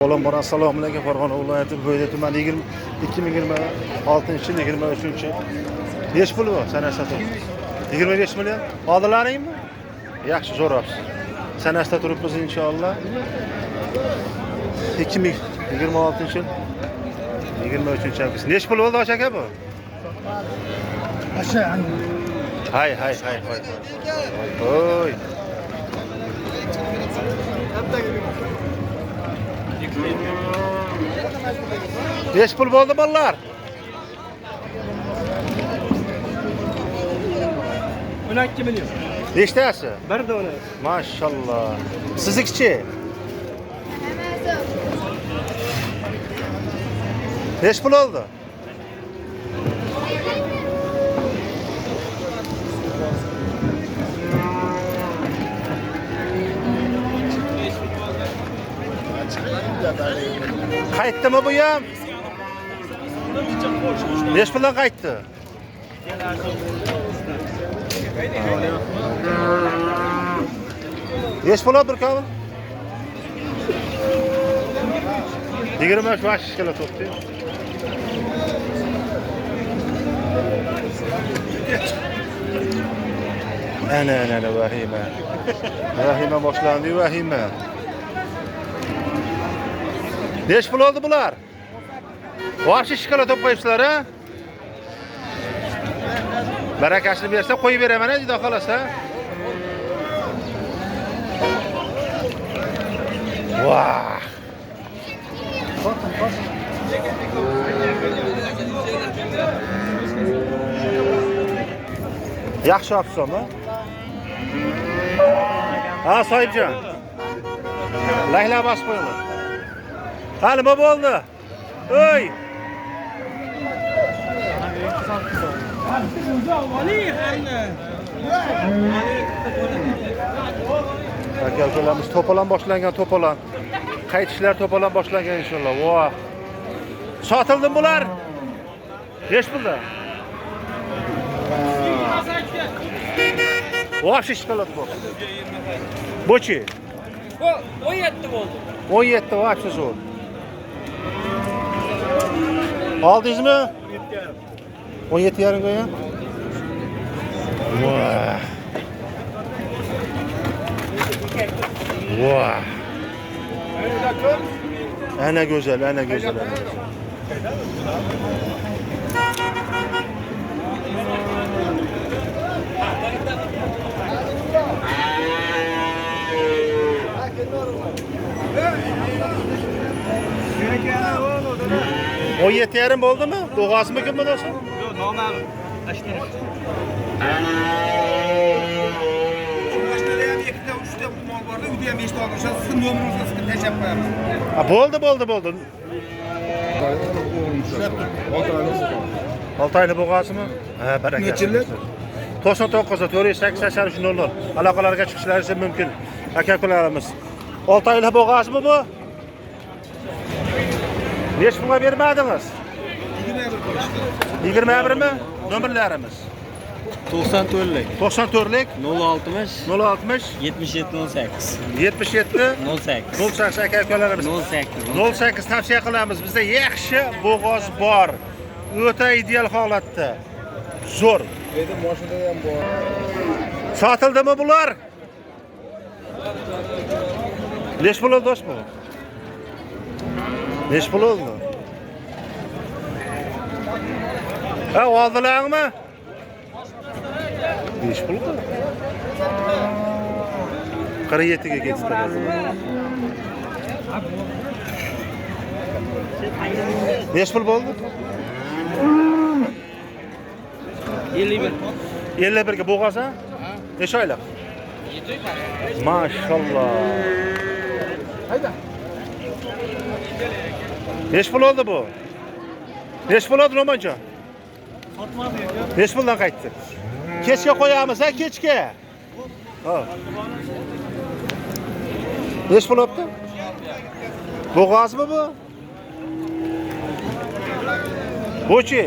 Olam bor, assalomu alaykum. Farg'ona viloyati Bo'yda tumani 2026 yil 23. Nechi pul bu sanashda turibdi? 25 million. Oldilaringmi? Yaxshi, zo'rabsiz. Sanashda turibmiz inshaalloh. 2026 yil 23 avgust. Nechi pul bo'ldi aka bu? Hay hay hay hay. Oy. Nechi pul bo'ldi bolalar? 12 milyon. Nechtasi? Bir dona. Maşallah. Siznikchi? Nechi pul oldi? Qaytdimi bu ham? Nechi puldan qaytdi? Nechi pul oldi bir komil? 23 vash kilo to'pdi. Ana ana ana vahima. Vahima boshlandi, vahima. Nechi pul oldi bular? Вообще shikolat to'p qo'yibsizlar, a? Barakasini bersa qo'yib beraman, a, juda xolasa. Vah. Yaxshi olibsizmi? Ha, sohibjon. Laylab bosib qo'yinglar. Ha, nima bo'ldi? Ey! Aka ukalarimiz to'polon boshlangan, to'polon. Qaytishlar to'polon boshlangan inshaalloh. Voh. Sotildimi bular? Nechi pulda? Вообще shokolad bu. Buchi? Bu 17 oldu. 17 вообще zo'r. Oldingizmi? 17,5 ga? Voh. Voh. Ana go'zal, ana go'zal, ana go'zal. 17,5 bo'ldimi? Bo'g'ozmikin bu do'stim? Yok, normal. Mashinada ham ikkita, uchta mol borda, uyda ham beshta olib, o'sha sizni nomeringizga siqib tashlab qo'yaman. Ha, bo'ldi, bo'ldi, bo'ldi. 6 oylik bo'g'ozimi? Ha, baraka. Necha yillik? 99 408 83 00. Aloqalarga chiqishlaringiz mumkin. Aka ukalarimiz. 6 oylik bo'g'ozmi bu? Nechi pulga bermadingiz? 21 qo'yishdi. 21 mi? Nomerlarimiz. 94'lük 94lik 060 060 77 08 77 08 08 aka ukalarimiz. 08 08 tavsiya qilamiz. Bizda yaxshi bo'g'oz bor. O'ta ideal holatda. Zo'r. Endi mashinada ham bor. Sotildimi bular? Nechi pul oldi do'st bu? Nechi pul oldi? Ha, oldilarmi? Nechi pul qildi? 47 ga ketdi. Nechi pul bo'ldi? 51. 51 ga bo'g'oz, ha? Necha oylik? Maşallah. Nechi pul oldi bu? Nechi pul oldi Romanjon? Nechi puldan qaytdi? Kechga qo'yamiz, ha, kechga. Ha. Nechi pul olibdi? Bo'g'ozmi bu? Buchi?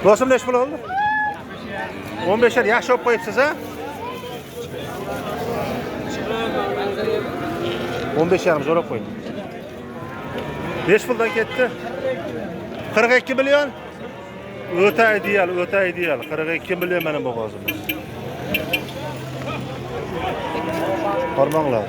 Do'stim nechi pul oldi? 15 lar yaxshi olib qo'yibsiz, ha? 15,5 zo'rab qo'ydi. Nechi puldan ketdi? 42 million. O'ta ideal, o'ta ideal. 42 million mana bu g'ozimiz. Qarmanglar.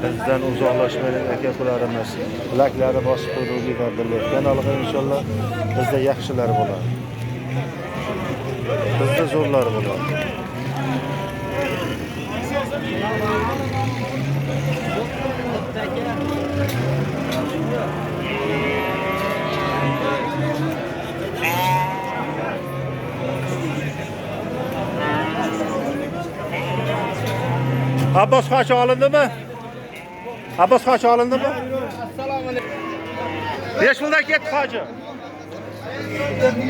Bizdan uzoqlashmaylik aka-ukalarimiz. Layklarni bosib qo'ydik va kanaliga inshaalloh bizda yaxshilar bo'ladi. Bizda zo'rlar bo'ladi. Abbos hoji olindimi? Abbos hoji olindimi? Assalomu alaykum. Nechi puldan ketdi hoji?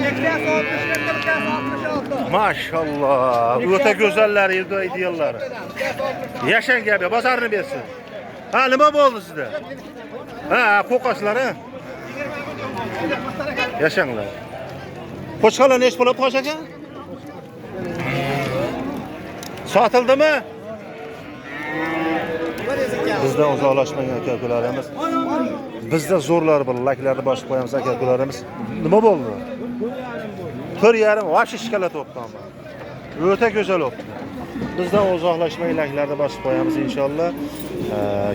Ikkitasi 64, bittasi 66. Maşallah. O'ta go'zallari, ideallari. Yashang gapi, bozorini bersin. Ha, nima bo'ldi sizda? Ha, qo'qoslar, ha? Yashanglar. Qo'chqorlar nechi pul bo'ldi, Hoji aka? Sotildimi? Bizdan uzoqlashmagan aka-ukalarimiz. Bizda zo'rlar bor, layklarni bosib qo'yamiz aka-ukalarimiz. Nima bo'ldi? 4,5 вообще shikolat bo'libdi ammo. O'ta go'zal bo'libdi. Bizdan uzoqlashmay layklarni bosib qo'yamiz inshaalloh.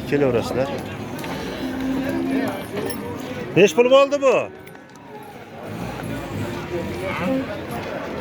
Kelaverasizlar. Nechi pul bo'ldi bu?